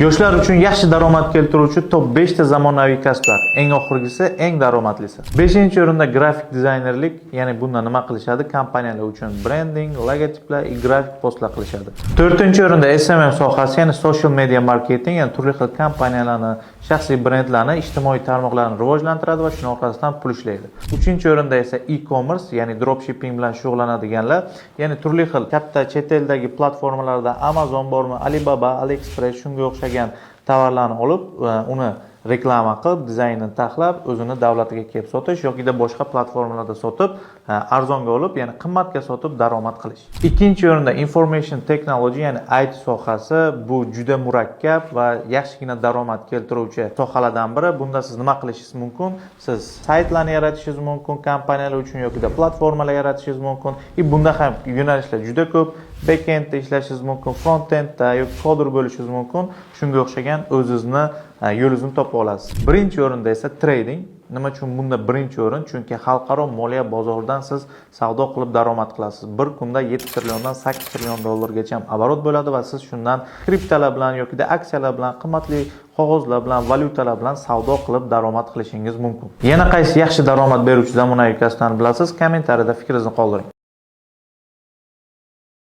Yoshlar uchun yaxshi daromad keltiruvchi top 5 ta zamonaviy kasblar. Eng oxirgisi eng daromadlisi. 5-o'rinda grafik dizaynerlik, ya'ni bunda nima qilishadi? Kompaniyalar uchun brending, logotiplar, grafik postlar qilishadi. 4-o'rinda SMM sohasi, ya'ni social media marketing, ya'ni turli xil kompaniyalarni, shaxsiy brendlarni, ijtimoiy tarmoqlarni rivojlantiradi va shuni orqasidan pul ishlaydi. 3-o'rinda esa e-commerce, ya'ni dropshipping bilan shug'ullanadiganlar, ya'ni turli xil katta chet eldagi platformalarda Amazon bormi, Alibaba, AliExpress, shunga o'xshagan tovarlarni olib, uni reklama qilib, dizaynini taxlab, o'zini davlatiga kelib sotish yokida boshqa platformalarda sotib, arzonga olib, ya'ni qimmatga sotib daromad qilish. Ikkinchi o'rinda information technology, ya'ni IT sohasi. Bu juda murakkab va yaxshigina daromad keltiruvchi sohalardan biri. Bunda siz nima qilishingiz mumkin? Siz saytlarni yaratishingiz mumkin kompaniyalar uchun yokida platformalar yaratishingiz mumkin. И bunda ham yo'nalishlar juda ko'p. Backendda ishlashingiz mumkin, frontendda yoki koder bo'lishingiz mumkin. Shunga o'xshagan o'zingizni yo'lingizni topa olasiz. Birinchi o'rinda esa trading. Nima uchun bunda birinchi o'rin? Chunki xalqaro moliya bozoridan siz savdo qilib daromad qilasiz. Bir kunda 7 trilliondan 8 trillion dollargacha оборот bo'ladi va siz shundan kriptolar bilan yokida aksiyalar bilan, qimmatli qog'ozlar bilan, valyutalar bilan savdo qilib daromad qilishingiz mumkin. Yana qaysi yaxshi daromad beruvchi zamonaviy kasblarni bilasiz? Kommentariyada fikringizni qoldiring.